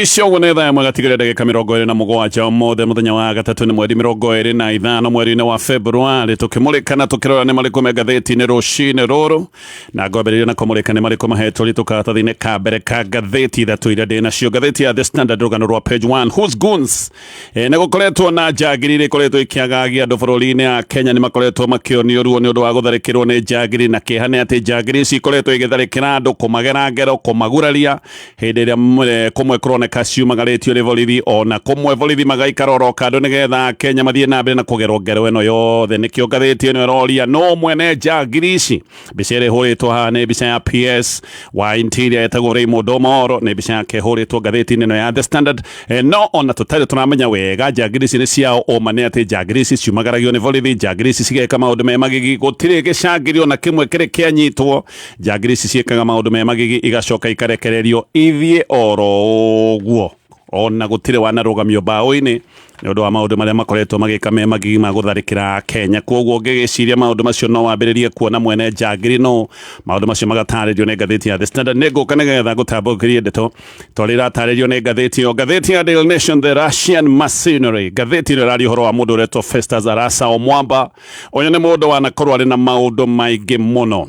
Icio ũguo nĩ thaa ĩmwe gatigĩrĩra ndagĩka 27 ũmũthĩ mũthenya wa gatatũ nĩ mweri 25 mweri-inĩ wa Februarĩ, tũkĩmũrĩka na tũkĩrora nĩ marĩkũ me ngathĩti-inĩ rũcinĩ rũrũ, na ngwambĩrĩria na kũmũrĩka nĩ marĩkũ mahetwo ritũ karatathi-inĩ ka mbere ka ngathĩti ithatũ iria ndĩ nacio. Ngathĩti ya The Standard, rũgano rwa page 1, Who's Goons? Nĩ gũkoretwo na njangiri iria ikoretwo ikĩagagia andũ bũrũri-inĩ ya Kenya. Nĩ makoretwo makĩonio ruo nĩ ũndũ wa gũtharĩkĩrwo nĩ njangiri, na kĩeha nĩ atĩ njangiri ici ikoretwo igĩtharĩkĩra andũ, kũmagera ngero, kũmaguraria hĩndĩ ĩrĩa kũmwe kũroneka ciumagarĩtio nĩ borithi, ona kũmwe borithi magaikara oro kando nĩgetha Kenya mathiĩ na mbere na kũgerwo ngero ĩno yothe. Nĩkĩo ngathĩti ĩno ĩroria no mwene njangiri ici. Mbica ĩrĩa ĩhũrĩtwo haha nĩ mbica ya PS wa Interior etagwo Raymond Omoro, nĩ mbica yake ĩhũrĩtwo ngathĩti-inĩ ĩno ya The Standard. No ona tũtarĩ tũramenya wega njangiri ici nĩ ciao, ũma nĩ atĩ njangiri ici ciumagaragio nĩ borithi, njangiri ici cigeka maũndũ me magigi, gũtirĩ gĩcangiri ona kĩmwe kĩrĩ kĩanyitwo. Njangiri ici ciĩkaga maũndũ me magigi igacoka ikarekererio ithiĩ oro ũguo, ona gũtirĩ wanarũgamio mbaũ-inĩ nĩ ũndũ wa maũndũ marĩa makoretwo magĩka me magigi ma gũtharĩkĩra Kenya. Koguo ũngĩgĩciria maũndũ macio no wambĩrĩrie kuona mwene njangiri no maũndũ macio magatarĩrio nĩ ngathĩti ya The Standard. Nĩ ngũka nĩgetha ngũtambũkĩrie ndeto tondũ iratarĩrio nĩ ngathĩti ĩyo. Ngathĩti ya Daily Nation, The Russian Mercenary, ngathĩti ĩno ĩraria ũhoro wa mũndũ ũretwo Festus Arasa Omwamba. Ũyũ nĩ mũndũ wanakorwo arĩ na maũndũ maingĩ mũno.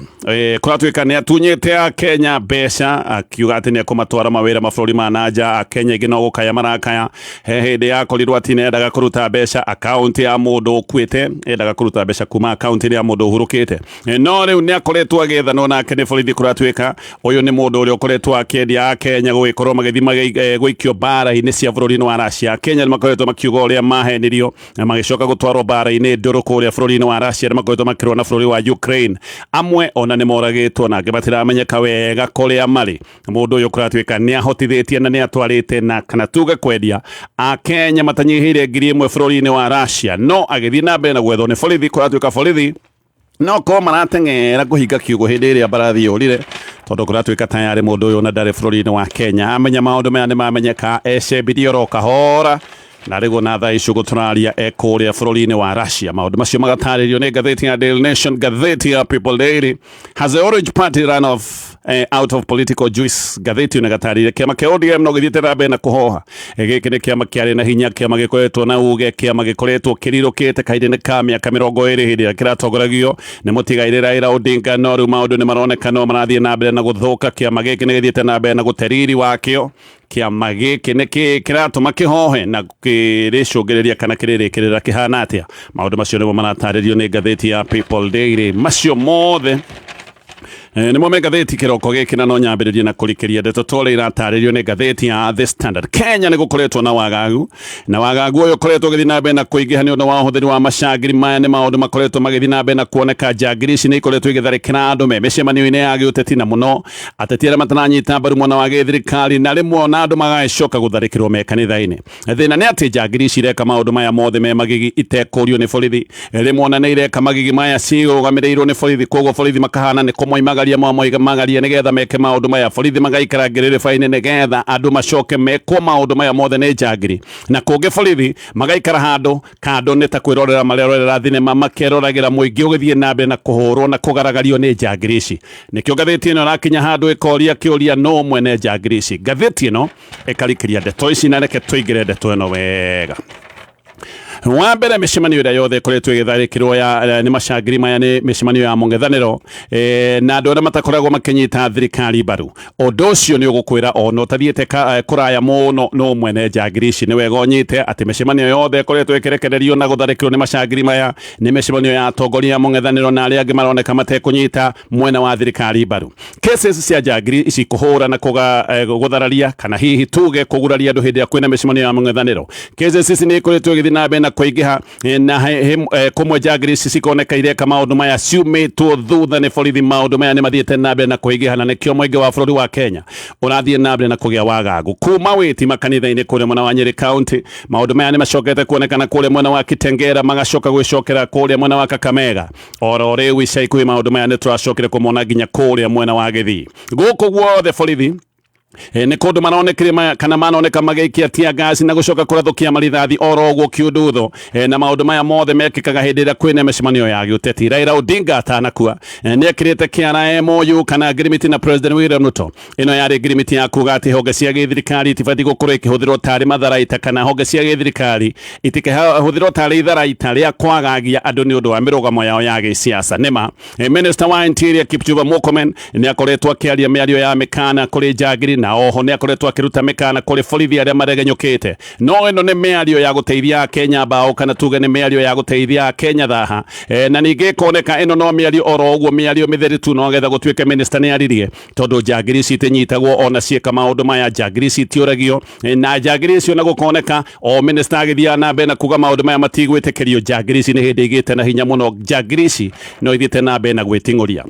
Kũratuĩka nĩ atunyĩte Akenya mbeca, akiuga atĩ nĩ ekũmatwara mawĩra mabũrũri ma na nja. Akenya aingĩ no gũkaya marakaya. He hĩndĩ yakorirwo atĩ nĩ endaga kũruta mbeca akaunti ya mũndũ ũkuĩte, endaga kũruta mbeca kuma akaunti ya mũndũ ũhurũkĩte. No rĩu nĩ akoretwo agĩethanwo nake nĩ borithi. Kũratuĩka ũyũ nĩ mũndũ ũrĩa ũkoretwo akĩendia Akenya gũgĩkorwo magĩthiĩ gũikio mbara-inĩ cia bũrũri-inĩ wa Russia. Akenya nĩ makoretwo makiuga ũrĩa mahenirio na magĩcoka gũtwarwo mbara-inĩ ndũrũ kũrĩa bũrũri-inĩ wa Russia, arĩa makoretwo makĩrũa na bũrũri wa Ukraine. Amwe ona nĩ moragĩtwo na angĩ matiramenyeka wega kũrĩa marĩ. Mũndũ ũyũ kũratuĩka nĩ ahotithĩtie na nĩ atwarĩte na kana tuge kwendia Akenya matanyihĩire 1000 bũrũri-inĩ wa Russia, no agĩthiĩ na mbere na gwethwo nĩ borithi. Kũratuĩka borithi no korwo marateng'era kũhinga kiugo hĩndĩ ĩrĩa mbarathi yũrire, tondũ kũratuĩka tayarĩ mũndũ ũyũ na ndarĩ bũrũri-inĩ wa Kenya. Amenya maũndũ maya nĩ mamenyeka, ecembirie oro kahora, na rĩguo na thaa ici ũguo tũraria e kũrĩa bũrũri-inĩ wa Russia. Maũndũ macio magatarĩrio nĩ ngathĩti ya Daily Nation. Ngathĩti ya People Daily, Has the Orange Party run off out of political juice? Ngathĩti ĩno ĩgatarĩria kĩama kĩa ODM no gĩthiĩte na mbere na kũhoha. Gĩkĩ nĩ kĩama kĩarĩ na hinya, kĩama gĩkoretwo na uge, kĩama gĩkoretwo kĩrirũkĩte kahinda-inĩ ka mĩaka 20 hĩndĩ ĩrĩa kĩratongoragio nĩ mũtigairĩ Raila Odinga. No rĩu maũndũ nĩ maroneka no marathiĩ na mbere na gũthũka. Kĩama gĩkĩ nĩ gĩthiĩte na mbere na gũte riri wakĩo. Kĩama gĩkĩ nĩ kĩ kĩratũma kĩhohe na kĩrĩcũngĩrĩria kana kĩrĩrĩkĩrĩra kĩhana atĩa? Maũndũ macio nĩmo maratarĩrio nĩ ngathĩti ya People Daily. Macio mothe nĩmo me ngathĩti kĩroko gĩkĩ, na no nyambĩrĩrie na kũrikĩria ndeto tũrĩa iratarĩrio nĩ ngathĩti ya The Standard. Kenya nĩ gũkoretwo na wagagu, na wagagu ũyũ ũkoretwo ũgĩthiĩ na mbere na kũingĩha nĩ ũndũ wa ũhũthĩri wa macangiri. Maya nĩ maũndũ makoretwo magĩthiĩ na mbere na kuoneka. Njangiri ici nĩ ikoretwo igĩtharĩkĩra andũ me mĩcemanio-inĩ ya gĩũteti, na mũno ateti arĩa mataranyita mbaru mwena wa gĩthirikari, na rĩmwe ona andũ magagĩcoka gũtharĩkĩrwo me kanitha-inĩ. Thĩna nĩ atĩ njangiri ici ireka maũndũ maya mothe me magigi itekũrio nĩ borithi. Rĩmwe ona nĩ ireka magigi maya cirũgamĩrĩirwo nĩ borithi, koguo borithi makahana nĩ kũmoimagaria mamoimagaria nĩgetha meke maũndũ maya. Borithi magaikara ngĩrĩrĩba-inĩ nĩgetha andũ macoke mekwo maũndũ maya mothe nĩ njangiri, na kũngĩ borithi magaikara handũ kando nĩ ta kwĩrorera marerorera thinema, makeroragĩra mũingĩ ũgĩthiĩ na mbere na kũhũrwo na kũgaragario nĩ njangiri ici. Nĩkĩo ngathĩti ĩno ĩrakinya handũ ĩkoria kĩũria, no mwene njangiri ici? Ngathĩti ĩno ĩkarikĩria ndeto ici, na reke tũingĩre ndeto ĩno wega. Wa mbere, mĩcemanio ĩrĩa yothe ĩkoretwo ĩgĩtharĩkĩrwo ya nĩ macangiri maya nĩ mĩcemanio ya mũng'ethanĩro na andũ arĩa matakoragwo makĩnyita thirikari mbaru. Ũndũ ũcio nĩ ũgũkwĩra ona ũtathiĩte kũraya mũno no mwene njangiri ici. Nĩ wega ũnyite atĩ mĩcemanio yothe ĩkoretwo ĩkĩrekererio na gũtharĩkĩrwo nĩ macangiri maya nĩ mĩcemanio ya atongoria a mũng'ethanĩro na arĩa angĩ maroneka matekũnyita mwena wa thirikari mbaru. Cases cia njangiri ici kũhũra na gũthararia kana hihi tuge kũguraria andũ hĩndĩ ĩrĩa kwĩna mĩcemanio ya mũng'ethanĩro, cases ici nĩ ikoretwo igĩthiĩ na mbere na kũingĩha, na kũmwe njangiri ici cikoneka ireka maũndũ maya ciumĩtwo thutha nĩ borithi. Maũndũ maya nĩ mathiĩte na mbere na kũingĩha, na nĩkĩo mũingĩ wa bũrũri wa Kenya ũrathiĩ na mbere na kũgĩa wagagu. Kuma wĩti makanitha-inĩ kũrĩa mwena wa Nyeri County, maũndũ maya nĩ macokete kuonekana kũrĩa mwena wa Kitengera, magacoka gwĩcokera kũrĩa mwena wa Kakamega. Oro rĩu ica ikuhĩ maũndũ maya nĩ tũracokire kũmona nginya kũrĩa mwena wa Gĩthii. Gũkũ guothe borithi Nĩ kũndũ maronekire kana manoneka magĩikia tear gas na gũcoka kũrathũkia marithathi oro ũguo kiundutho. Na maũndũ maya mothe mekĩkaga hĩndĩ ĩrĩa kwĩna mĩcemanio ya gĩũteti. Raila Odinga atanakua nĩ ekĩrĩte kĩara MOU kana ngirimiti na President William Ruto. Ĩno yarĩ ngirimiti ya kuga atĩ honge cia gĩthirikari itibatiĩ gũkorwo ikĩhũthĩrwo tarĩ matharaita kana honge cia gĩthirikari itikahũthĩrwo tarĩ itharaita rĩa kwagagia andũ nĩ ũndũ wa mĩrũgamo yao ya gĩsiasa. Nĩma Minister wa Interior Kipchumba Murkomen nĩ akoretwo akĩaria mĩario ya mĩkana kũrĩ njangiri na oho nĩ akoretwo akĩruta mĩkana kũrĩ borithi arĩa maregenyũkĩte. No ĩno nĩ mĩario ya gũteithia Akenya mbaũ kana tuge nĩ mĩario ya gũteithia Akenya thaha. Na ningĩ ĩkoneka ĩno no mĩario oro ũguo, mĩario mĩtheri tu no getha gũtuĩke minister nĩ aririe, tondũ njangiri ici itinyitagwo ona ciĩka maũndũ maya, njangiri ici itiũragio na njangiri icio, na gũkoneka o minister agĩthiaga na mbere na kuga maũndũ maya matigwĩtĩkĩrio. Njangiri ici nĩ hĩndĩ igĩte na hinya mũno, njangiri ici no ithiĩte na mbere na gwĩting'ũria.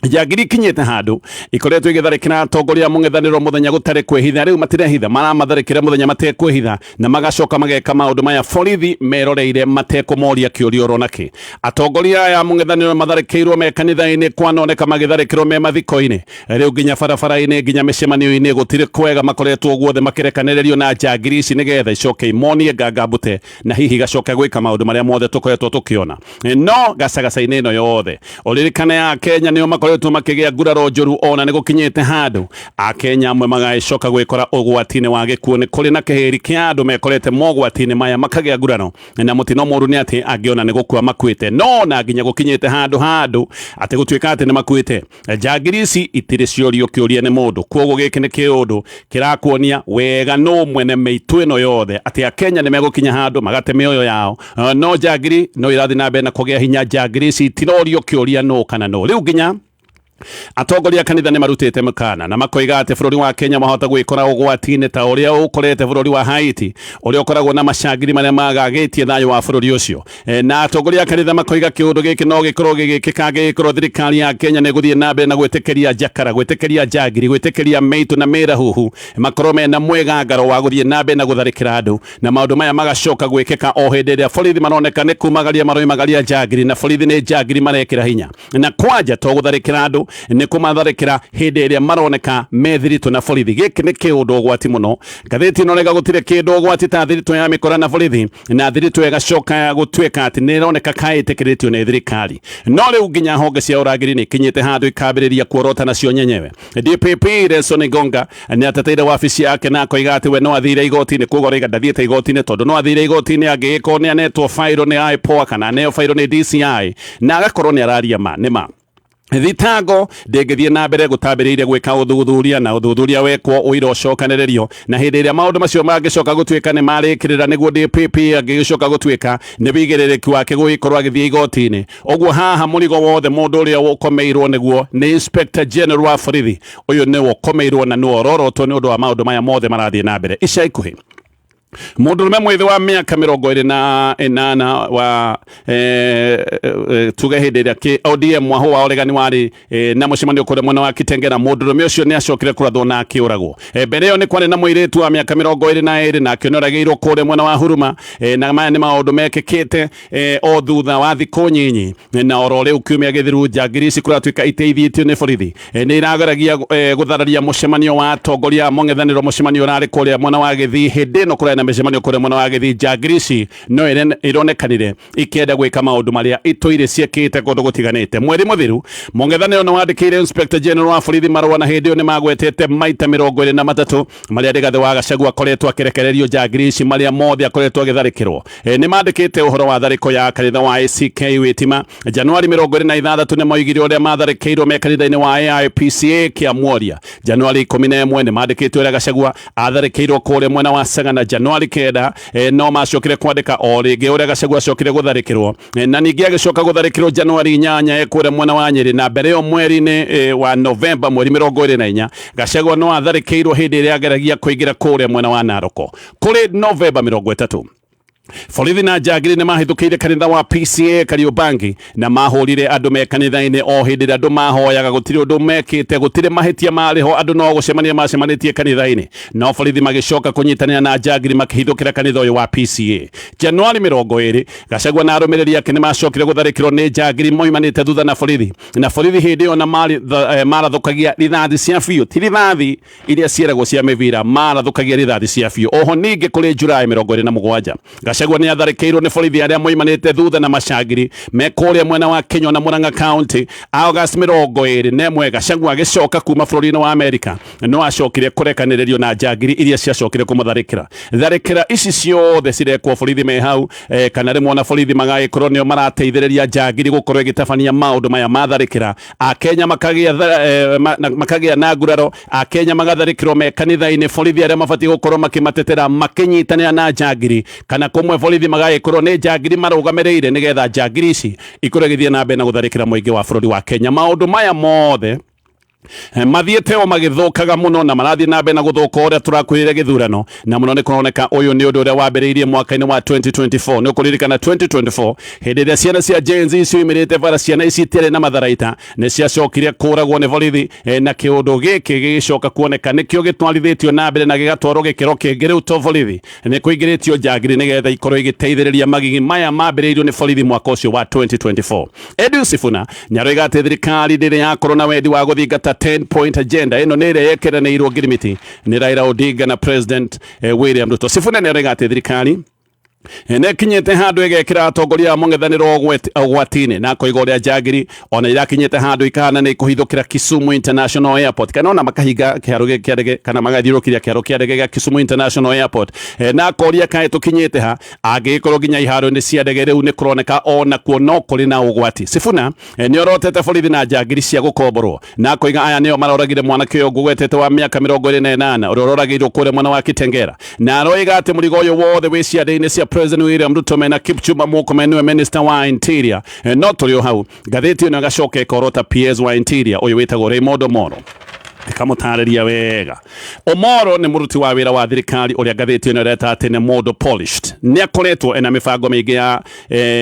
Njangiri ikinyĩte handũ ikoretwo igĩtharĩkĩra atongoria a mũng'ethanĩro mũthenya gũtarĩ kwĩhitha. Rĩu matirehitha, maramatharĩkĩra mũthenya matekwĩhitha na magacoka mageka maũndũ maya borithi meroreire matekũmoria kĩũria oro nakĩ. Atongoria aya a mũng'ethanĩro matharĩkĩirwo me kanitha-inĩ, kwanoneka magĩtharĩkĩrwo me mathiko-inĩ, rĩu nginya barabara-inĩ, nginya mĩcemanio-inĩ, gũtirĩ kwega, makoretwo guothe makĩrekanĩrĩrio na njangiri ici nĩgetha icoke imonie nganga mbute na hihi gacoke gwĩka maũndũ marĩa mothe tũkoretwo tũkĩona. No gacagaca-inĩ ĩno yothe, ũririkane Akenya nĩo makoretwo makĩgĩa nguraro njũru, ona nĩ gũkinyĩte handũ Akenya amwe magagĩcoka gwĩkora ũgwati-inĩ wa gĩkuũ. Nĩ kũrĩ na kĩhĩri kĩa andũ mekorete mogwati-inĩ maya makagĩa nguraro, na mũtino mũru nĩ atĩ angĩona nĩ gũkua makuĩte. No na nginya gũkinyĩte handũ handũ atĩ gũtuĩka atĩ nĩ makuĩte, njangiri ici itirĩ ciorio kĩũria nĩ mũndũ. Kwoguo gĩkĩ nĩ kĩũndũ kĩrakuonia wega nũ mwene mĩitũ ĩno yothe, atĩ Akenya nĩ megũkinya handũ magate mĩoyo yao, no njangiri no irathiĩ na mbere na kũgĩa hinya. Njangiri ici itirorio kĩũria nũ kana nũ. Rĩu nginya atongoria a kanitha nĩ marutĩte mũkana na makoiga atĩ bũrũri wa Kenya wahota gwĩkora ũgwati-inĩ ta ũrĩa ũkorete bũrũri wa Haiti, ũrĩa ũkoragwo na macangiri marĩa magagĩtie thayũ wa bũrũri ũcio. Na atongoria a kanitha makoiga kĩũndũ gĩkĩ no gĩkorwo gĩgĩkĩka angĩgĩkorwo thirikari ya Kenya nĩ ĩgũthiĩ na mbere na gwĩtĩkĩria njakara, gwĩtĩkĩria njangiri, gwĩtĩkĩria mĩitũ na mĩrahuhu makorwo mena mwĩgangaro wa gũthiĩ na mbere na gũtharĩkĩra andũ, na maũndũ maya magacoka gwĩkĩka o hĩndĩ ĩrĩa borithi maroneka nĩ kumagaria maroimagaria njangiri, na borithi nĩ njangiri marekĩra hinya na kwanja to gũtharĩkĩra andũ, nĩ kũmatharĩkĩra hĩndĩ ĩrĩa maroneka me thiritũ na borithi. Gĩkĩ nĩ kĩũndũ ũgwati mũno. Ngathĩti ĩno rega gũtirĩ kĩndũ ũgwati ta thiritũ ya mĩkora na borithi, na thiritũ ĩgacoka gũtuĩka atĩ nĩ ĩroneka kaĩtĩkĩrĩtio nĩ thirikari. No rĩu nginya honge cia ũrangĩri nĩ ikinyĩte handũ ikambĩrĩria kuorota nacio nyenyewe. DPP Nelson Gonga nĩ ateteire wabici yake na akoiga atĩ we no athire igoti-inĩ, koguo arauga ndathiĩte igoti-inĩ tondũ no athire igoti-inĩ angĩgĩkorwo nĩ anetwo bairũ nĩ IPOA kana aneo bairũ nĩ DCI na agakorwo nĩ araria ma nĩ ma. Thitango ndĩngĩthiĩ na mbere gũtambĩrĩire gwĩka ũthuthuria, na ũthuthuria wekwo ũira ũcokanĩrĩrio, na hĩndĩ ĩrĩa maũndũ macio mangĩcoka gũtuĩka nĩ marĩkĩrĩra nĩguo DPP angĩgĩcoka gũtuĩka nĩ wĩigĩrĩrĩki wake gũgĩkorwo agĩthiĩ igoti-inĩ. Ũguo haha mũrigo wothe mũndũ ũrĩa ũkomeirwo nĩguo nĩ Inspector General wa borithi, ũyũ nĩwe ũkomeirwo na nĩwe ũrorotwo nĩ ũndũ wa maũndũ maya mothe marathiĩ na mbere ica ikuhĩ. Mũndũrũme mwĩthĩ wa mĩaka 28 wa tuge hĩndĩ ĩrĩa ODM mwahũ wa ũregani warĩ na mũcemanio kũrĩa mwena wa Kitengela, mũndũrũme ũcio nĩ acokire kũrathwo na akĩũragwo. Mbere ĩyo nĩ kwarĩ na mũirĩtu wa mĩaka 22 nake nĩoragĩirwo kũrĩa mwena wa Huruma. Na maya nĩ maũndũ mekĩkĩte o thutha wa thikũ nyinyi, na oro rĩu kiumia gĩthiru njangiri ici kũratuĩka iteithĩtio nĩ borithi nĩ irageragia gũthararia mũcemanio wa atongoria a mũng'ethanĩro, mũcemanio ũrarĩ kũrĩa mwena wa Gĩthii. Hĩndĩ ĩno kũrarĩ na mĩcemanio kũrĩa mwena wa Gĩthii, njangiri ici no ironekanire ikĩenda gwĩka maũndũ marĩa itũire ciĩkĩte kũndũ gũtiganĩte. Mweri mũthiru mũng'ethanĩro nĩ wandĩkĩire Inspector General wa borithi marũa, na hĩndĩ ĩyo nĩ magwetete maita 23 marĩa Rigathĩ wa Gachagua akoretwo akĩrekererio njangiri ici, marĩa mothe akoretwo agĩtharĩkĩrwo. Nĩ mandĩkĩte ũhoro wa tharĩko ya kanitha wa ACK Witima Januari 26, nĩ moigire ũrĩa matharĩkĩirwo me kanitha-inĩ wa AIPCA Kĩamuoria. Januari 11 nĩ mandĩkĩte ũrĩa Gachagua atharĩkĩirwo kũrĩa mwena wa Sagana. Januari 9 no macokire kwandĩka o rĩngĩ ũrĩa Gachagua acokire gũtharĩkĩrwo, na ningĩ agĩcoka gũtharĩkĩrwo Januari 8 kũrĩa mwena wa Nyĩrĩ, na mbere ĩyo mweri-inĩ wa Novemba mweri 24 Gachagua no atharĩkĩirwo hĩndĩ ĩrĩa ageragia kũingĩra kũrĩa mwena wa Naroko. Kũrĩ Novemba 30. Borithi na njangiri nĩ mahĩtũkĩire kanitha wa PCA Kariobangi na mahũrire andũ me kanitha-inĩ o hĩndĩ ĩrĩa andũ mahoyaga. Gũtirĩ ũndũ mekĩte, gũtirĩ mahĩtia marĩ ho, andũ no gũcemania macemanĩtie kanitha-inĩ, no borithi magĩcoka kũnyitanĩra na njangiri makĩhithũkĩra kanitha ũyũ wa PCA. Januari 20, Gachagua na arũmĩrĩri ake nĩ macokire gũtharĩkĩrwo nĩ njangiri moimanĩte thutha na borithi, na borithi hĩndĩ ĩyo na marathũkagia rithathi cia biũ, ti rithathi iria ciĩragwo cia mĩbira, marathũkagia rithathi cia biũ. Oho ningĩ kũrĩ Julaĩ 27, Gachagua nĩ atharĩkĩirwo nĩ borithi arĩa moimanĩte thutha na macangiri me kũrĩa mwena wa Kenya na Murang'a County. August 21, Gachagua agĩcoka kuma bũrũri-inĩ wa Amerika no acokire kũrekanĩrĩrio na njangiri iria ciacokire kũmũtharĩkĩra. Tharĩkĩra ici ciothe cirekwo borithi me hau, kana rĩmwe ona borithi magagĩkorwo nĩo marateithĩrĩria njangiri gũkorwo ĩgĩtabania maũndũ maya ma tharĩkĩra. Akenya makagĩa na nguraro, Akenya magatharĩkĩrwo me kanitha-inĩ, borithi arĩa mabatiĩ gũkorwo makĩmatetera makĩnyitanĩra na njangiri, kana kũmwe borithi magagĩkorwo nĩ njangiri marũgamĩrĩire nĩgetha njangiri ici ikorwo igĩthiĩ na mbere na gũtharĩkĩra mũingĩ wa bũrũri wa Kenya. Maũndũ maya mothe mathiĩte o magĩthũkaga mũno na marathiĩ na mbere na gũthũka ũrĩa tũrakuhĩrĩria gĩthurano, na mũno nĩ kũroneka ũyũ nĩ ũndũ ũrĩa wambĩrĩirie mwaka-inĩ wa 2024. Nĩ ũkũririkana 2024 hĩndĩ ĩrĩa ciana cia Gen Z ciumĩrĩte bara, ciana ici itiarĩ na matharaita, nĩ ciacokire kũragwo nĩ borithi, na kĩũndũ gĩkĩ gĩgĩcoka kuoneka nĩkĩo gĩtwarithĩtio na mbere na gĩgatwarwo gĩkĩro kĩngĩ. Rĩu to borithi, nĩ kũingĩrĩtio njangiri nĩgetha ikorwo igĩteithĩrĩria magigi maya mambĩrĩirio nĩ borithi mwaka ũcio wa 2024. Edwin Sifuna nĩaroiga atĩ thirikari ndĩrĩ yakorwo na wendi wa gũthingata 10 point agenda ĩno nĩ ĩrĩa yekeranĩirwo ngirimiti nĩ Raila Odinga na President William Ruto. Sifuna nĩaroiga atĩ thirikari nĩkinyĩte handũ ĩgekĩra atongoria a mũng'ethanĩro ũgwati-inĩ, na akoiga ũrĩa njangiri ona irakinyĩte handũ ikahana nĩ ikũhithũkĩra Kisumu International Airport, kana ona makahinga kĩharo gĩkĩ kĩa ndege, kana magathiũrũrũkĩria kĩharo kĩa ndege gĩa Kisumu International Airport. Na akoria kaĩ tũkinyĩte ha angĩgĩkorwo nginya iharo-inĩ cia ndege rĩu nĩ kũroneka ona kuo no kũrĩ na ũgwati. Sifuna nĩ orotete borithi na njangiri cia gũkomborwo, na akoiga aya nĩo maroragire mwanake ũyũ ngũgwetete wa mĩaka 28 ũrĩa ũroragĩirwo kũrĩa mwena wa Kitengela, na aroiga atĩ mũrigo ũyũ wothe wĩ ciande-inĩ cia President William Ruto mena Kipchumba Murkomen nĩwe Minister wa Interior. No tũrĩ o hau, ngathĩti ĩno ĩgacoka ĩkorota PS wa Interior ũyũ wĩtagwo Raymond Omolo, ĩkamũtarĩria wega. Omolo nĩ mũruti wa wĩra wa thirikari ũrĩa ngathĩti ĩno ĩreta atĩ nĩ mũndũ polished. Nĩ akoretwo ena mĩbango mĩingĩ ya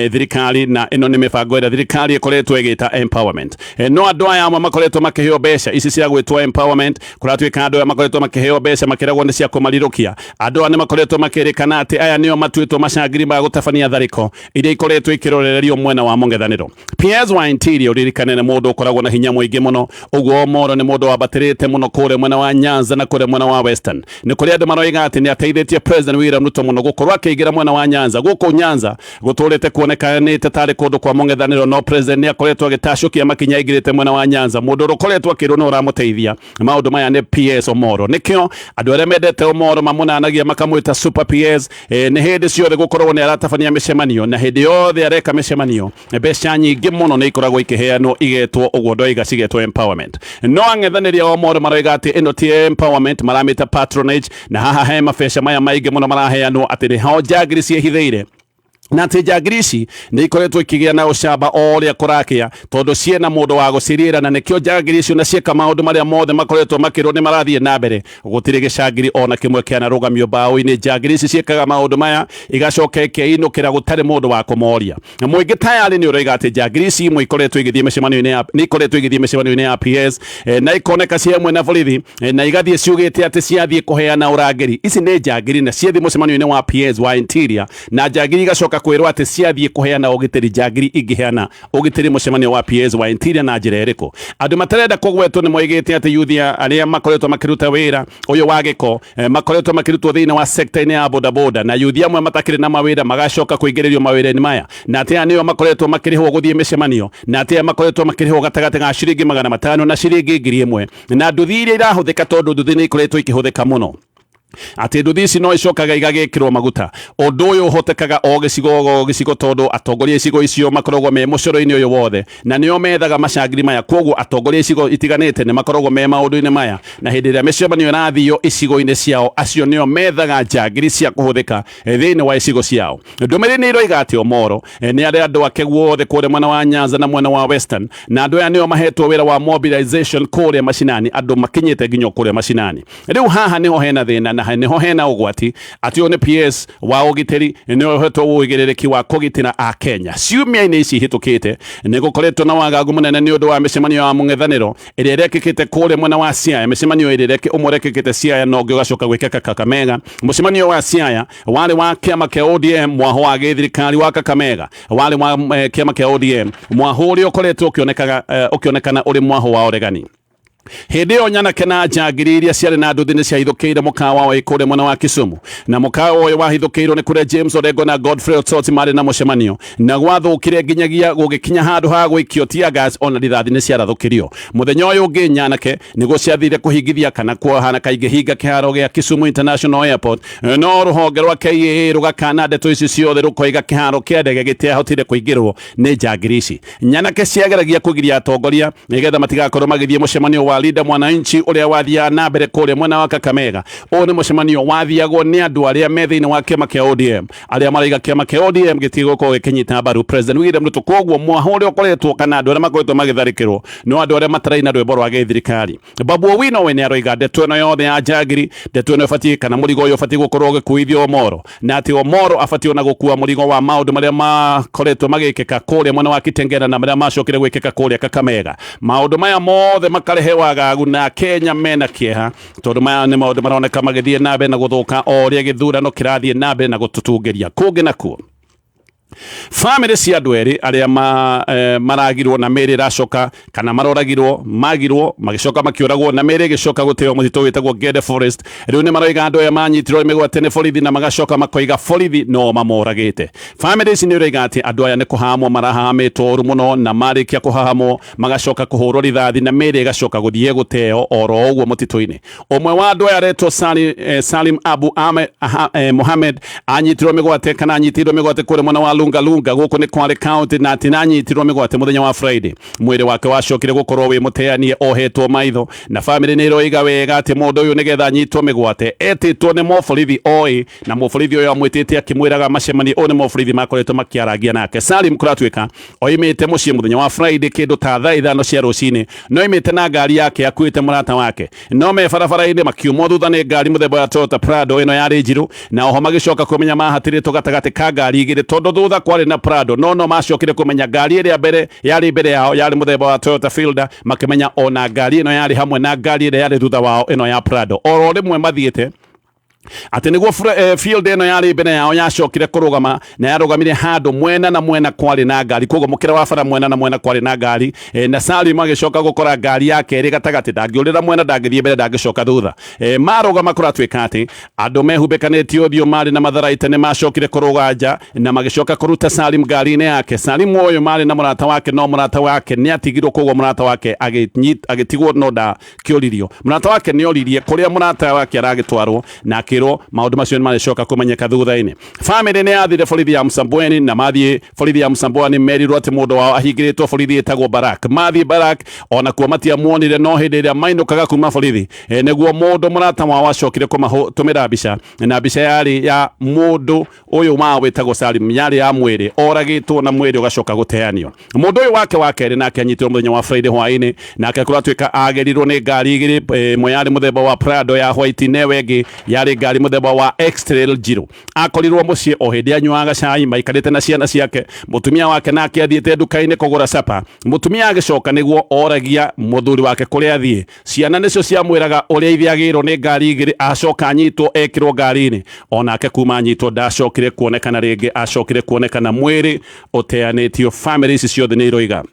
thirikari, na ĩno nĩ mĩbango ĩrĩa thirikari ĩkoretwo ĩgĩta empowerment. No andũ aya amwe makoretwo makĩheo mbeca ici cia gwĩtwo empowerment, kũratuĩka andũ aya makoretwo makĩheo mbeca makĩragwo nĩ cia kũmarirũkia. Andũ aya nĩ makoretwo makĩrĩkana atĩ aya nĩo matuĩtwo macangiri ma gũtabania tharĩko iria ikoretwo ikĩrorererio mwena wa mũng'ethanĩro. PS wa Interior ũririkane nĩ mũndũ ũkoragwo na hinya mũingĩ mũno, ũguo Omolo nĩ mũndũ wambatĩrĩte mũno kũrĩa mwena wa Nyanza na kũrĩa mwena wa Western. Nĩ kũrĩ andũ maroiga atĩ nĩ ateithĩtie President William Ruto mũno gũkorwo akĩingĩra mwena wa Nyanza. Gũkũ Nyanza gũtũrĩte kuonekanĩte tarĩ kũndũ kwa mũng'ethanĩro, no President nĩ akoretwo agĩtacũkia makinya aingĩrĩte mwena wa Nyanza. Mũndũ ũrĩa ũkoretwo akĩrwo nĩ ũramũteithia maũndũ maya nĩ PS Omolo. Nĩkĩo andũ arĩa mendete Omolo mamũnanagia makamwĩta Super PS. Nĩ hĩndĩ ciothe gũkoragwo nĩ aratabania mĩcemanio, na hĩndĩ yothe areka mĩcemanio mbeca nyingĩ mũno nĩ ikoragwo ikĩheanwo igetwo ũguo ndoiga cigetwo empowerment. No ang'ethanĩri a Omolo maroiga atĩ ĩno ti empowerment, maramĩta patronage, na haha he mabeca maya maingĩ mũno maraheanwo atĩ nĩho njangiri ciĩhithĩire, na atĩ njangiri ici nĩ ikoretwo ikĩgĩa na ũcamba o ũrĩa kũrakĩa tondũ ciĩna mũndũ wa gũcirĩra, na nĩkĩo njangiri icio na ciĩka maũndũ marĩa mothe makoretwo makĩrwo nĩ marathiĩ na mbere. Gũtirĩ gĩcangiri ona kĩmwe kĩanarũgamio mbaũ-inĩ. Njangiri ici ciĩkaga maũndũ maya igacoka ikeinũkĩra gũtarĩ mũndũ wa kũmoria. Mũingĩ tayarĩ nĩ ũroiga atĩ njangiri ici imwe ikoretwo igĩthiĩ mĩcemanio-inĩ ya nĩ ikoretwo igĩthiĩ mĩcemanio-inĩ ya PS, na ikoneka ciĩ hamwe na borithi, na igathiĩ ciugĩte atĩ ciathiĩ kũheana ũrangĩri. Ici nĩ njangiri na ciathiĩ mũcemanio-inĩ wa PS wa Interior, na njangiri igacoka kwĩrwo atĩ ciathiĩ kũheana ũgitĩri. Njangiri ingĩheana ũgitĩri mũcemanio wa PS wa Interior na njĩra ĩrĩkũ? Andũ matarenda kũgwetwo nĩ moigĩte atĩ yuthi arĩa makoretwo makĩruta wĩra ũyũ wa gĩko, makoretwo makĩrutwo thĩinĩ wa sector-inĩ ya bodaboda, na yuthi amwe matakĩrĩ na mawĩra magacoka kũingĩrĩrio mawĩra-inĩ maya, na atĩ aya nĩo makoretwo makĩrĩhwo gũthiĩ mĩcemanio, na atĩ aya makoretwo makĩrĩhwo gatagatĩ ga ciringi 500 na ciringi 1000, na nduthi iria irahũthĩka, tondũ nduthi nĩ ikoretwo ikĩhũthĩka mũno, atĩ nduthi ici no icokaga igagĩkĩrwo maguta. Ũndũ ũyũ ũhotekaga o gĩcigo o gĩcigo tondũ atongoria icigo icio makoragwo me mũcoro-inĩ ũyũ wothe, na nĩo methaga macangiri maya. Koguo atongoria icigo itiganĩte nĩ makoragwo me maũndũ-inĩ maya, na hĩndĩ ĩrĩa mĩcemanio ĩrathio icigo-inĩ ciao, acio nĩo methaga njangiri cia kũhũthĩka thĩinĩ wa icigo ciao. Ndũmĩrĩri nĩ iroiga atĩ Omolo nĩ arĩ andũ ake guothe kũrĩa mwena wa Nyanza na mwena wa Western, na andũ aya nĩo mahetwo wĩra wa mobilization kũrĩa macinani, andũ makinyĩte nginya kũrĩa macinani. Rĩu haha nĩho hena thĩna na Na nĩho hena ũgwati atĩ ũyũ nĩ PS wa ũgitĩri, nĩwe ũhetwo ũigĩrĩrĩki wa kũgitĩra Akenya. Ciumia-inĩ ici ihĩtũkĩte nĩ gũkoretwo na wagagu mũnene nĩ ũndũ wa mĩcemanio ya mũng'ethanĩro ĩrĩa ĩrekĩkĩte kũrĩa mwena wa Siaya. Mĩcemanio ĩrĩa ũmwe ũrekĩkĩte Siaya na ũngĩ ũgacoka gwĩkĩka Kakamega. Mũcemanio wa Siaya warĩ wa kĩama kĩa ODM, mwaho wa gĩthirikari wa Kakamega warĩ wa kĩama kĩa ODM, mwaho ũrĩa ũkoretwo ũkĩonekana ũrĩ mwaho wa ũregani. Hĩndĩ ĩyo nyanake na njangiri iria ciarĩ na nduthi nĩ ciahithũkĩire mũkawa ũyũ kũrĩa mwena wa Kisumu, na mũkawa ũyũ wahithũkĩirwo nĩ kũrĩa James Orengo na Godfrey Osotsi marĩ na mũcemanio, na gwathũkire nginyagia gũgĩkinya handũ ha gũikio tear gas, ona rithathi nĩ ciarathũkirio. Mũthenya ũyũ ũngĩ nyanake nĩguo ciathire kũhingithia kana kuohana kaingĩhinga kĩharo gĩa Kisumu International Airport, no rũhonge rwa KAA rũgakana ndeto ici ciothe, rũkoiga kĩharo kĩa ndege gĩtiahotire kũingĩrwo nĩ njangiri ici. Nyanake ciageragia kũgiria atongoria nĩgetha matigakorwo magĩthiĩ mũcemanio wa Linda Mwananchi ũrĩa wathiaga na mbere kũrĩa mwena wa Kakamega. Ũyũ nĩ mũcemanio wathiagwo nĩ andũ arĩa me thĩinĩ wa kĩama kĩa ODM, arĩa maraiga kĩama kĩa ODM gĩtigũkorwo gĩkĩnyita mbaru President William Ruto. Koguo mwaho ũrĩa ũkoretwo kana andũ arĩa makoretwo magĩtharĩkĩrwo no andũ arĩa mataraina rwĩmbo rwa gĩthirikari. Babu Owino we nĩ aroiga ndeto ĩno yothe ya njangiri, ndeto ĩno ĩbatiĩ kana mũrigo ũyũ ũbatiĩ gũkorwo ũgĩkuithio Omoro, na atĩ Omoro abatiĩ ona gũkua mũrigo wa maũndũ marĩa makoretwo magĩkĩka kũrĩa mwena wa Kitengela na marĩa macokire gwĩkĩka kũrĩa Kakamega. Maũndũ maya mothe makarehe wagagu na Kenya mena kĩeha, tondũ maya nĩ maũndũ maroneka magĩthiĩ na mbere na gũthũka o ũrĩa gĩthurano kĩrathiĩ na mbere na gũtũtungĩria. Kũngĩ nakuo bamĩrĩ cia andũ erĩ arĩa maragirwo na mĩĩrĩ ĩracoka kana maroragirwo, magirwo magĩcoka makĩũragwo na mĩĩrĩ ĩgĩcoka gũteo mũtitũ wĩtagwo Gede Forest. Rĩu nĩ maroiga andũ aya manyitirwo mĩgwate nĩ borithi, na magacoka makoiga borithi no mamoragĩte. Bamĩrĩ ici nĩ ũroiga atĩ andũ aya nĩ kũhahamwo marahahamĩtwo ũru mũno, na marĩkia kũhahamwo magacoka kũhũrwo rithathi na mĩĩrĩ ĩgacoka gũthiĩ gũteo oro ũguo mũtitũ-inĩ. Ũmwe wa andũ aya aretwo Salim Abu Mohamed anyitirwo mĩgwate kana anyitirwo mĩgwate kũrĩa mwena wa Lunga Lunga gũkũ nĩ Kwale County, na atĩ anyitirwo mĩgwate mũthenya wa Friday. Mwĩrĩ wake wacokire gũkorwo wĩ mũteanie ohetwo maitho, na bamĩrĩ nĩ ĩroiga wega atĩ mũndũ ũyũ nĩgetha anyitwo mĩgwate etĩtwo nĩ mũborithi oĩ, na mũborithi ũyũ amwĩtĩte akĩmwĩraga macemanie. Ũyũ nĩ mũborithi makoretwo makĩarangia nake. Salim kũratuĩka oimĩte mũciĩ mũthenya wa Friday kĩndũ ta thaa 5 cia rũcinĩ, no oimĩte na ngari yake akuĩte mũrata wake, no me barabara-inĩ makiumwo thutha nĩ ngari mũthemba wa Toyota Prado ĩno yarĩ njirũ, na oho magĩcoka kũmenya mahatĩrĩtwo gatagatĩ ka ngari igĩrĩ, tondũ thutha kwarĩ na Prado, no macokire kũmenya ngari ĩrĩa mbere yarĩ mbere yao yarĩ mũthemba wa Toyota Fielder, makĩmenya ona ngari ĩno yarĩ hamwe na ngari ĩrĩa yarĩ thutha wao ĩno ya Prado. Oro rĩmwe mathiĩte atĩ nĩguo field ĩno yarĩ mbere yao yacokire kũrũgama, na yarũgamire handũ mwena na mwena kwarĩ na ngari, koguo mũkĩra wa bara mwena na mwena kwarĩ na ngari, na Salim agĩcoka gũkora ngari yake ĩrĩ gatagatĩ, ndangĩũrĩra mwena, ndangĩthiĩ mbere, ndangĩcoka thutha. Marũgama kũratuĩka atĩ andũ mehumbĩkanĩtie ũthiũ marĩ na matharaita nĩ macokire kũrũga nja na magĩcoka kũruta Salim ngari-inĩ yake. Salim ũyũ marĩ na mũrata wake, no mũrata wake nĩ atigirwo, koguo mũrata wake agĩtigwo no ndakĩũririo. Mũrata wake nĩ oririe kũrĩa mũrata wake aragĩtwarwo, na akĩrwo maũndũ macio nĩ marĩcoka kũmenyeka thutha-inĩ. Bamĩrĩ nĩ yathire borithi ya Msambweni, na mathiĩ borithi ya Msambweni merirwo atĩ mũndũ wao ahingĩrĩtwo borithi ĩtagwo Barak. Mathiĩ Barak onakuo matiamuonire, no hĩndĩ ĩrĩa mainũkaga kuma borithi, nĩguo mũndũ mũrata wao acokire kũmatũmĩra mbica, na mbica yarĩ ya mũndũ ũyũ wao wĩtagwo Salim, yarĩ ya mwĩrĩ oragĩtwo na mwĩrĩ ũgacoka gũteanio. Mũndũ ũyũ wake wa kerĩ nake anyitirwo mũthenya wa Friday hwaĩ-inĩ, nake kũratuĩka agĩrirwo nĩ ngari igĩrĩ, ĩmwe yarĩ mũthemba wa Prado ya white, na ĩyo ĩngĩ yarĩ ngari mũthemba wa X-Trail njirũ. Akorirwo mũciĩ o hĩndĩ anyuaga cai maikarĩte na ciana ciake, mũtumia wake nake athiĩte nduka-inĩ kũgũra capa. Mũtumia agĩcoka nĩguo oragia mũthuri wake kũrĩa athiĩ, ciana nĩcio ciamwĩraga ũrĩa ithe agĩrwo nĩ ngari igĩrĩ, acoka anyitwo ekĩrwo ngari-inĩ. Onake kuma anyitwo ndacokire kuonekana rĩngĩ, acokire kuonekana mwĩrĩ ũteanĩtio. Bamĩrĩ ici ciothe nĩ iroiga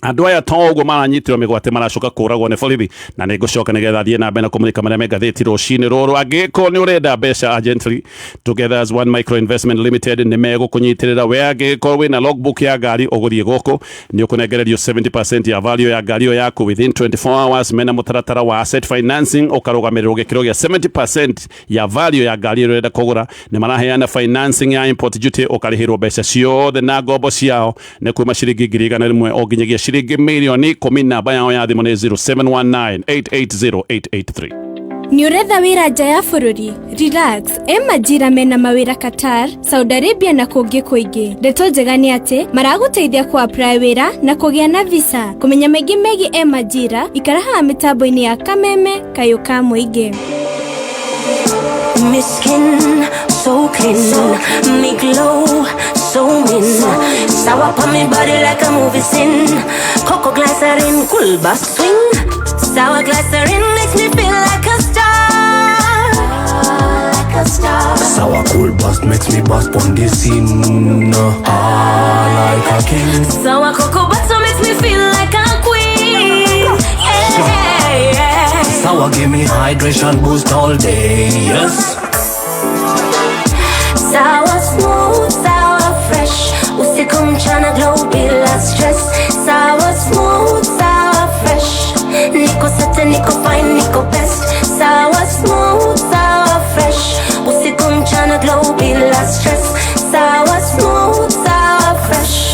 andũ aya to ũguo maranyitirwo mĩgwate maracoka kũragwo nĩ borithi. Na nĩ ngũcoka nĩgetha thiĩ na mbere na kũmũrĩka marĩa me ngathĩti rũcinĩ rũrũ. Angĩkorwo nĩ ũrenda mbeca urgently, Together as One Micro Investment Limited nĩ megũkũnyitĩrĩra. We angĩkorwo wĩna logbook ya ngari ũgũthiĩ gũkũ nĩ ũkũnengererio 70% ya value ya ngari ĩyo yaku within 24 hours. Mena mũtaratara wa asset financing, ũkarũgamĩrĩrwo gĩkĩro gĩa 70% ya value ya ngari ĩrĩa ũrenda kũgũra. Nĩ maraheana financing ya import duty, ũkarĩhĩrwo mbeca ciothe na ngombo ciao nĩ kuma ciringi 100,000 o nginyagia ciringi 10,000,000. Namba yao ya thimũ nĩ 0719 880 883. Nĩ ũretha wĩra nja ya bũrũri? Relax, e Majira mena mawĩra Qatar, Saudi Arabia na kũngĩ kũingĩ. Ndeto njega nĩ atĩ maragũteithia kũ apply wĩra na kũgĩa na visa. Kũmenya maingĩ megiĩ e Majira, ikara haha mĩtambo-inĩ ya Kameme Kayũ ka Mũingĩ. Me skin so clean, me glow so mean. Sour on me body like a movie scene. Cocoa glycerin, cool bass swing. Sour glycerin makes me feel like a star, like a star. Sour cool bust makes me bust on the scene. Ah, like a king. Sour cocoa butter makes me feel like a queen. Yeah, yeah. Sour give me hydration boost all day. Yes. Sour smooth, sour fresh. Usiku mchana glow bila stress. Sour smooth, sour fresh. Niko sete, niko fine, niko best. Sour smooth, sour fresh. Usiku mchana glow bila stress. Sour smooth, sour fresh.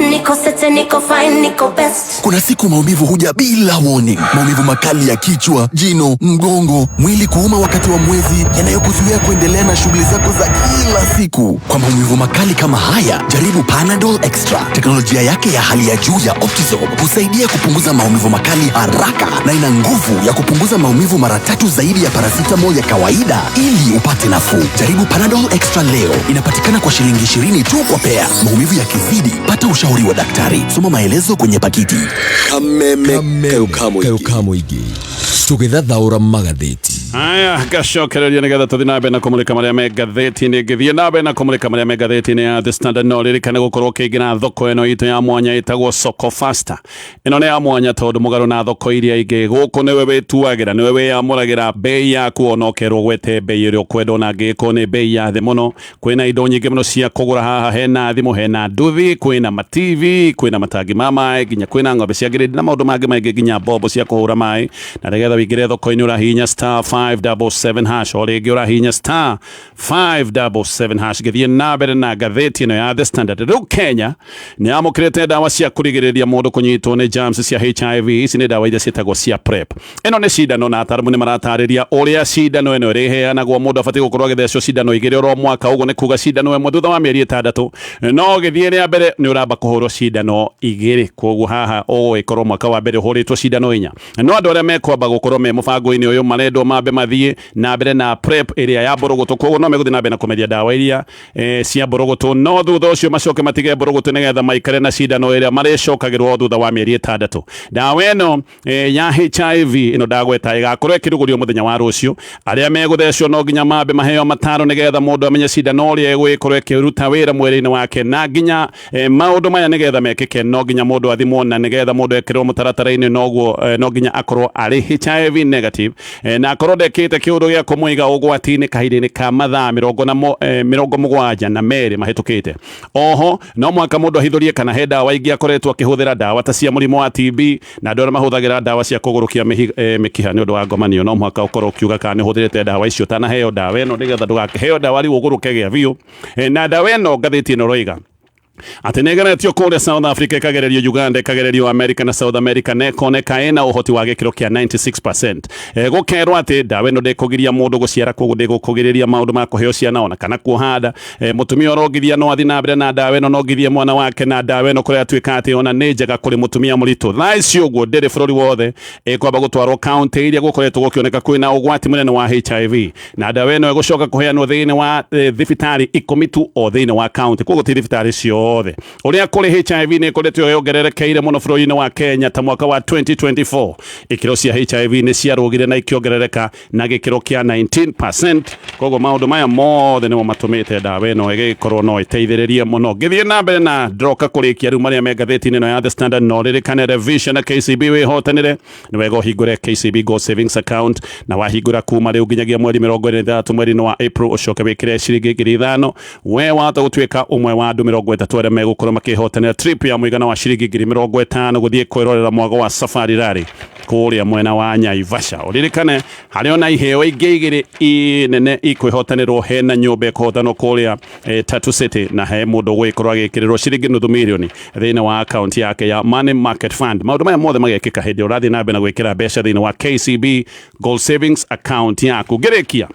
Niko sete, niko fine, niko best. Kuna siku maumivu huja bila warning. Maumivu makali ya kichwa, jino, mgongo, mwili kuuma wakati wa mwezi, yanayokuzuia kuendelea na shughuli zako za kila siku. Kwa maumivu makali kama haya, jaribu Panadol Extra. Teknolojia yake ya hali ya juu ya Optizorb husaidia kupunguza maumivu makali haraka na ina nguvu ya kupunguza maumivu mara tatu zaidi ya paracetamol ya kawaida ili upate nafuu. Jaribu Panadol Extra leo. Inapatikana kwa shilingi 20 tu kwa pea. Maumivu yakizidi, pata ushauri wa daktari. Soma maelezo kwenye pakiti. Kameme kayukamuigi tugithathaura magatheti. Aya, gacokereria nigetha tuthi na mbere na kumulika maria me ngathĩti-inĩ. Ngĩthiĩ na mbere na kumulika maria me ngathĩti-inĩ ya The Standard, no ririkane gũkorwo ũkĩingĩra thoko ĩno itũ ya mwanya ĩtagwo Soko Faster. Ĩno nĩ ya mwanya tondũ mũgarũ na thoko iria ingĩ, gũkũ nĩwe wĩtuagĩra, nĩwe wĩyamũragĩra bei yaku, ona ũkerwo gwete bei ĩrĩa ũkwenda, ona angĩkorwo nĩ bei ya thĩ mũno. Kwĩna indo nyingĩ mũno cia kũgũra haha, hena thimũ, hena nduthi, kwĩna ma TV, kwĩna matangi ma maĩ, nginya kwĩna ng'ombe cia grade na maũndũ mangĩ maingĩ, nginya mbombo cia kũhũra maĩ. Na nĩgetha wĩingĩre thoko-inĩ ũrahihinya star 577 hash, o rĩngĩ ũrahihinya star 577 hash. Gĩthiĩ na mbere na ngathĩti ĩno ya The Standard. Rĩu Kenya nĩ yamũkĩrĩte ndawa cia kũrigĩrĩria mũndũ kũnyitwo nĩ germs cia HIV. Ici nĩ ndawa iria ciĩtagwo cia PrEP. Ĩno nĩ cindano na ataaramu nĩ maratarĩria ũrĩa cindano ĩno ĩrĩheanagwo. Mũndũ abatiĩ gũkorwo agĩthecwo cindano igĩrĩ oro mwaka, ũguo nĩ kuga cindano ĩmwe thutha wa mĩeri 6. No gĩthiĩ rĩa mbere nĩ ũramba kũhũrwo cindano igĩrĩ, koguo haha ũgũgĩkorwo mwaka wa mbere ũhũrĩtwo cindano 4. No andũ arĩa mekwamba gũkorwo me mũbango-inĩ ũyũ marendwo mambe mathiĩ na mbere na PrEP ĩrĩa ya mbũrũgũtũ, koguo no megũthiĩ na mbere na kũmeria ndawa iria cia mbũrũgũtũ, no thutha ũcio macoke matige mbũrũgũtũ nĩgetha maikare na cindano ĩrĩa marĩcokagĩrwo thutha wa mĩeri 6. Ndawa ĩno ya HIV ĩno ndagweta ĩgakorwo ĩkĩrugũrio mũthenya wa rũciũ. Arĩa megũthecwo no nginya mambe maheo mataro nĩgetha mũndũ amenye cindano ũrĩa ĩgũgĩkorwo ĩkĩruta wĩra mwĩrĩ-inĩ wake, na nginya maũndũ maya nĩgetha mekĩke no nginya mũndũ athimwo, na nĩgetha mũndũ ekĩrwo mũtaratara-inĩ noguo no nginya akorwo arĩ HIV negative, na akorwo ndekĩte kĩũndũ gĩa kũmũiga ũgwati-inĩ kahinda-inĩ ka mathaa 72 mahĩtũkĩte. Oho no mũhaka mũndũ ahithũrie kana he ndawa ingĩ akoretwo akĩhũthĩra, ndawa ta cia mũrimũ wa TB, na andũ arĩa mahũthagĩra ndawa cia kũgũrũkia mĩkiha nĩ ũndũ wa ngomanio, no mũhaka ũkorwo ũkiuga kana nĩ ũhũthĩrĩte ndawa icio ũtanaheo ndawa ĩno, nĩgetha ndũgakĩheo ndawa rĩu ũgũrũke gĩa biũ. Na ndawa ĩno ngathĩti ĩno ĩroiga atĩ nĩ ĩgeretio kũrĩa South Africa, ĩkagererio Uganda, ĩkagererio America na South America, na ĩkoneka ĩna ũhoti wa gĩkĩro kĩa 96%. Gũkerwo atĩ ndawa ĩno ndĩkũgiria mũndũ gũciara, koguo ndĩgũkũgirĩria maũndũ ma kũheo ciana ona kana kuoha nda. Mũtumia ũrongithia no athiĩ na mbere na ndawa ĩno, no ngithie mwana wake na ndawa ĩno, kũrĩa atuĩka atĩ ona nĩ njega kũrĩ mũtumia mũritũ. Thaa ici ũguo ndĩrĩ bũrũri wothe, ĩkwamba gũtwarwo kaunti iria gũkoretwo gũkĩoneka kwĩna ũgwati mũnene wa HIV, na ndawa ĩno ĩgũcoka kũheanwo thĩinĩ wa thibitarĩ 10 tu o thĩinĩ wa kaunti, koguo ti thibitarĩ ciothe. Ũrĩa kũrĩ HIV nĩ ĩkoretwo yongererekeire mũno bũrũri-inĩ wa Kenya. Ta mwaka wa 2024 ikĩro cia HIV nĩ ciarũgire na ikĩongerereka na gĩkĩro kĩa 19%. Koguo maũndũ maya mothe nĩmo matũmĩte ndawa ĩno ĩgĩkorwo no ĩteithĩrĩrie mũno. Ngĩthiĩ na mbere na ndroka kũrĩkia rĩu marĩa me ngathĩti-inĩ ĩno ya The Standard, no ririkane revision na KCB wĩhotanĩre. Nĩ wega ũhingũre KCB Gold Savings Account, na wahingũra kuma rĩu nginyagia mweri 23 mweri-inĩ wa April, ũcoke wĩkĩre ciringi 5,000, we wahota gũtuĩka ũmwe wa andũ 30 arĩa megũkorwo makĩhotanĩra trip ya mũigana wa ciringi 50,000 gũthiĩ kwĩrorera mwago wa Safari Rally kũrĩa mwena wa Naivasha. Ũririkane harĩ ona iheo ingĩ igĩrĩ nene ikwĩhotanĩrwo, hena nyũmba ĩkũhotanwo kũrĩa Tatu City, na he mũndũ ũgũgĩkorwo agĩkĩrĩrwo ciringi nuthu mirioni thĩinĩ wa account yake ya Money Market Fund. Maũndũ maya mothe magekĩka hĩndĩ ĩrĩa ũrathiĩ na mbere na gwĩkĩra mbeca thĩinĩ wa KCB Gold Savings Account yaku. Ngĩrĩkia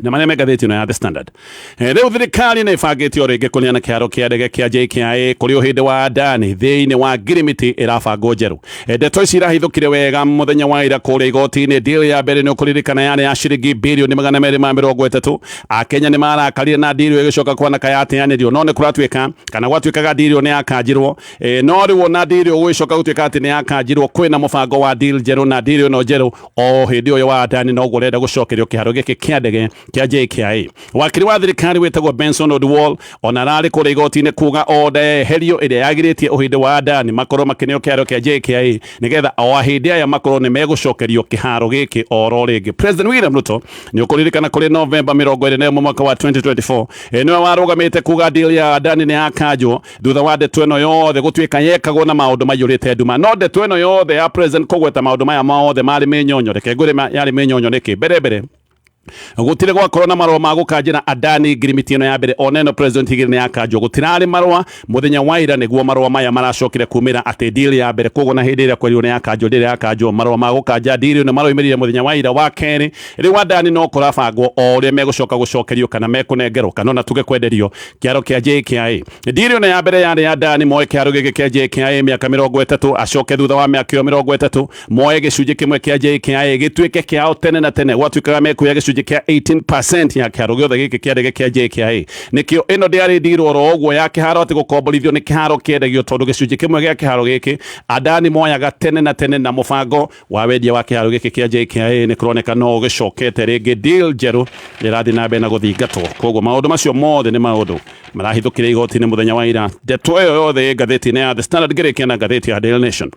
Na marĩa me ngathĩti ĩno ya The Standard. Rĩu thirikari nĩ ĩbangĩte o rĩngĩ kũneana kĩharo kĩa ndege kĩa JKIA kũrĩ ũhĩndĩ wa Adani thĩinĩ wa ngirimiti ĩrabangwo njerũ. Ndeto ici irahithũkire wega mũthenya wa ira kũrĩa igoti-inĩ. Deal ya mbere nĩ ũkũririkana yarĩ ya ciringi birioni 230. Akenya nĩ marakarire na deal ĩyo ĩgĩcoka kwanaka yateanĩrio, no nĩ kũratuĩka kana gwatuĩkaga deal ĩyo nĩ yakanjirwo. No rĩu ona deal ĩyo gũgĩcoka gũtuĩka atĩ nĩ yakanjirwo, kwĩna mũbango wa deal njerũ, na deal ĩno njerũ o hĩndĩ ũyũ wa Adani noguo ũrenda gũcokerio kĩharo gĩkĩ kĩa ndege kĩa JKIA. Wakiri wa thirikari wĩtagwo Benson Oduol ona ararĩ kũrĩa igoti-inĩ kuga oda yeherio ĩrĩa yagirĩtie ũhĩndĩ wa Adani makorwo makĩneo kĩharo kĩa JKIA nĩgetha o ahĩndĩ aya makorwo nĩ megũcokerio kĩharo gĩkĩ oro rĩngĩ. President William Ruto nĩ ũkũririkana kũrĩ Novemba 21 mwaka wa 2024 nĩwe warũgamĩte kuga deal ya Adani nĩ yakanjwo thutha wa ndeto ĩno yothe gũtuĩka yekagwo na maũndũ maiyũrĩte nduma. No ndeto ĩno yothe ya president kũgweta maũndũ maya mothe marĩ mĩnyonyo, reke ngwĩre yarĩ mĩnyonyo nĩkĩ. Mbere mbere gũtirĩ gwakorwo na marũa ma gũkanjĩra Adani ngirimiti ĩno ya mbere, ona ĩno president igĩrĩ nĩ yakanjwo, gũtirarĩ marũa. Mũthenya wa ira nĩguo marũa maya maracokire kumĩra atĩ deal ya mbere, koguo na hĩndĩ ĩrĩa kwerirwo nĩ yakanjwo, ndĩrĩ yakanjwo. Marũa ma gũkanja deal ĩno maroimĩrire mũthenya wa ira wa kerĩ. Rĩu Adani no kũrabangwo o ũrĩa megũcoka gũcokerio kana mekũnengerwo kana ona tuge kwenderio kĩaro kĩa JKIA. Deal ĩno ya mbere yarĩ ya Adani moe kĩaro gĩkĩ kĩa JKIA mĩaka 30, acoke thutha wa mĩaka ĩyo 30 moe gĩcunjĩ kĩmwe kĩa JKIA gĩtuĩke kĩao tene na tene. Gwatuĩkaga mekuoya gĩcunjĩ kĩa 18% ya kĩharo gĩothe gĩkĩ kĩa ndege kĩa JKIA. Nĩkĩo ĩno ndĩarĩ deal oro ũguo ya kĩharo atĩ gũkomborithio nĩ kĩharo kĩendagio, tondũ gĩcunjĩ kĩmwe gĩa kĩharo gĩkĩ Adani moyaga tene na tene, na mũbango wa wendia wa kĩharo gĩkĩ kĩa JKIA nĩ kũroneka no ũgĩcokete rĩngĩ. Deal njerũ ĩrathiĩ na mbere na gũthingatwo, koguo maũndũ macio mothe nĩ maũndũ marahithũkire igoti-inĩ mũthenya wa ira. Ndeto ĩyo yothe ĩ ngathĩti-inĩ ya The Standard. Ngĩrĩkia na ngathĩti ya Daily Nation,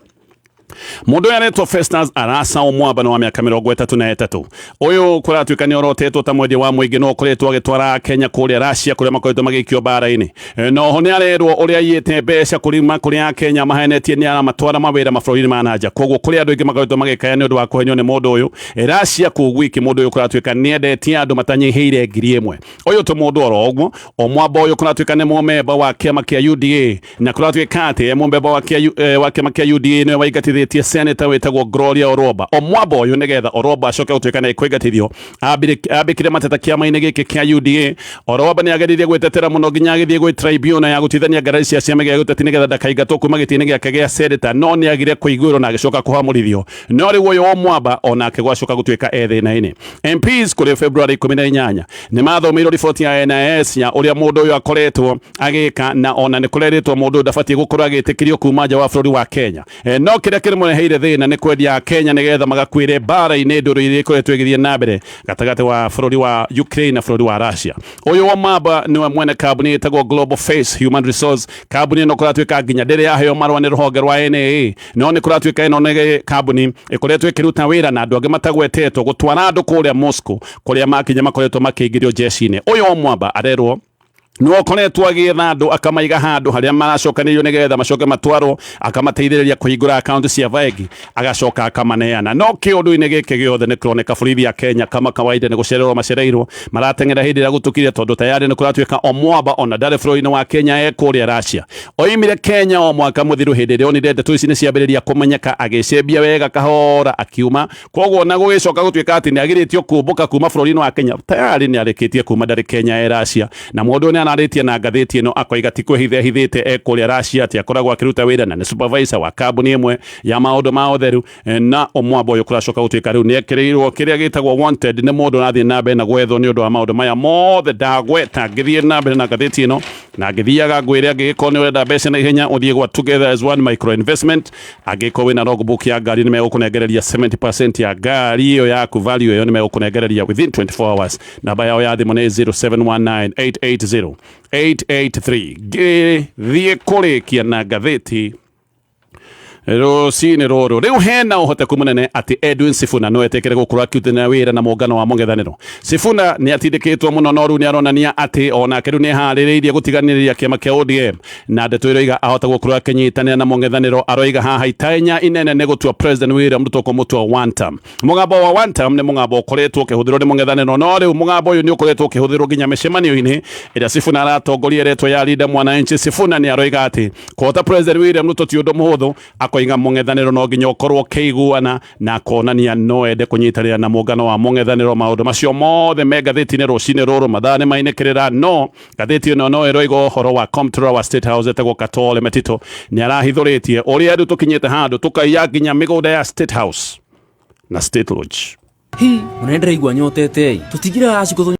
mũndũ ũyũ aretwo Festus Arasa Omwamba wa mĩaka 33. Ũyũ kũratuĩka nĩ orotetwo ta mwendia wa mũingĩ no ũkoretwo agĩtwara Kenya kũrĩa Russia kũrĩa makoretwo magĩikio mbara-inĩ. No ho nĩ arerwo ũrĩa aiyĩte mbeca kũrima kũrĩa Kenya mahenetie nĩ aramatwara mawĩra mabũrũri-inĩ ma nanja. Koguo kũrĩ andũ aingĩ makoretwo magĩkaya nĩ ũndũ wa kũhenio nĩ mũndũ ũyũ. Russia kũu gwiki mũndũ ũyũ kũratuĩka nĩ endetie andũ matanyihĩire 1000. Ũyũ to mũndũ oro ũguo, Omwamba ũyũ kũratuĩka nĩ mũmemba wa kĩama kĩa UDA, na kũratuĩka atĩ e mũmemba wa kĩama kĩa UDA nĩwe waingatithĩtie senator wĩtagwo Gloria Oromba. Omwamba ũyũ nĩgetha Oromba acoke gũtuĩka nĩ kũingatithio ambĩkire mateta kĩama-inĩ gĩkĩ kĩa UDA. Oromba nĩ ageririe gwĩtetera mũno nginya agĩthiĩ gwĩ tribunal ya gũtuithania ngarari cia ciama gĩa gũteti nĩgetha ndakaingatwo kuma gĩtĩ-inĩ gĩake gĩa senator, no nĩ agire kũiguĩrwo na agĩcoka kũhamũrithio. No rĩu ũyũ Omwamba onake gwacoka gũtuĩka e thĩna-inĩ. MPs kũrĩ February 18 nĩ mathomeirwo riboti ya NIS ya ũrĩa mũndũ ũyũ akoretwo agĩka, na ona nĩ kũrerĩtwo mũndũ ũyũ ndabatiĩ gũkorwo agĩtĩkĩrio kuma nja wa bũrũri wa Kenya. No kĩrĩa kĩrĩmũreheire thĩna nĩ kwendia Kenya nĩgetha magakuĩre mbara-inĩ ndũrũ iria ikoretwo ĩgĩthiĩ na mbere gatagatĩ wa bũrũri wa Ukraine na bũrũri wa Russia. Ũyũ Omwamba nĩwe mwene kambuni ĩtagwo Global Face Human Resource. Kambuni ĩno kũratuĩka nginya ndĩrĩ yaheo marũa nĩ rũhonge rwa NAA, no nĩ kũratuĩka ĩno nĩ kambuni ĩkoretwo ĩkĩruta wĩra na andũ angĩ matagwetetwo gũtwara andũ kũrĩa Moscow kũrĩa makinya makoretwo makĩingĩrio jeshi-inĩ. Ũyũ Omwamba arerwo nĩwe ũkoretwo agĩetha andũ akamaiga handũ harĩa maracokanĩrĩrio nĩgetha macoke matwarwo, akamateithĩrĩria kũhingũra akaunti cia bengi, agacoka akamaneana. No kĩũndũ-inĩ gĩkĩ gĩothe nĩ kũroneka borithi ya Kenya kama kawaida nĩ gũcererwo macereirwo, marateng'era hĩndĩ ĩrĩa gũtukire, tondũ tayari nĩ kũratuĩka Omwamba ona ndarĩ bũrũri-inĩ wa Kenya, e kũrĩa Russia. Oimire Kenya o mwaka mũthiru hĩndĩ ĩrĩa onire ndeto ici nĩ ciambĩrĩria kũmenyeka, agĩcembia wega kahora akiuma. Koguo na gũgĩcoka gũtuĩka atĩ nĩ agirĩtio kũmbũka kuma bũrũri-inĩ wa Kenya, tayari nĩ arĩkĩtie kuma, ndarĩ Kenya, e Russia. Na mũndũ ũyũ nĩ ararĩtie na ngathĩti ĩno akoiga ti kwĩhitha ehithĩte e kũrĩa Russia, atĩ akoragwo akĩruta wĩra na nĩ supervisor wa kambuni ĩmwe ya maũndũ ma ũtheru. Na Omwamba ũyũ kũracoka gũtuĩka rĩu nĩ ekĩrĩirwo kĩrĩa gĩtagwo wanted, nĩ mũndũ ũrathiĩ na mbere na gwethwo nĩ ũndũ wa maũndũ maya mothe ndagweta. Ngĩthiĩ na mbere na ngathĩti ĩno na ngĩthiaga ngwĩre, angĩgĩkorwo nĩ ũrenda mbeca na ihenya, ũthiĩ gwa Together as One Micro Investment. Angĩkorwo wĩna logbook ya ngari, nĩ megũkũnengereria 70% ya ngari ĩyo yaku, value ĩyo nĩ megũkũnengereria within 24 hours. Namba yao ya thimũ nĩ 0719 880 883. Ngĩthiĩ kũrĩkia na ngathĩti rũcinĩ rũrũ, rĩu hena ũhoteku mũnene atĩ Edwin Sifuna no etĩkĩre gũkorwo akĩrutithania wĩra na mũngano wa mũng'ethanĩro. Sifuna nĩ atindĩkĩtwo mũno, no rĩu nĩ aronania atĩ onake rĩu nĩ eharĩrĩirie gũtiganĩria kĩama kĩa ODM, na ndeto iroiga ahota gũkorwo akĩnyitanĩra na mũng'ethanĩro. Aroiga haha itanya inene nĩ gũtua President William Ruto kũmũtua one term. Mũgambo wa one term nĩ mũgambo ũkoretwo ũkĩhũthĩrwo nĩ mũng'ethanĩro, no rĩu mũgambo ũyũ nĩ ũkoretwo ũkĩhũthĩrwo nginya mĩcemanio-inĩ ĩrĩa Sifuna aratongoria ĩretwo ya Linda Mwananchi. Sifuna nĩ aroiga atĩ kũhota President William Ruto ti ũndũ mũhũthũ. Akoretwo Akoiga mũng'ethanĩro no nginya ũkorwo ũkĩiguana, na akonania no ende kũnyitanĩra na mũngano wa mũng'ethanĩro. Maũndũ macio mothe me ngathĩti-inĩ rũcinĩ rũrũ, mathaa nĩ mainĩkĩrĩra. No ngathĩti ĩno no ĩroiga ũhoro wa comptroller wa State House etagwo Katole Metito, nĩ arahithũrĩtie ũrĩa rĩu tũkinyĩte handũ tũkaiya nginya mĩgũnda ya State House na State Lodge. Hi, mũnene, ndĩraigua nyotete. Tũtigiraga cikũ.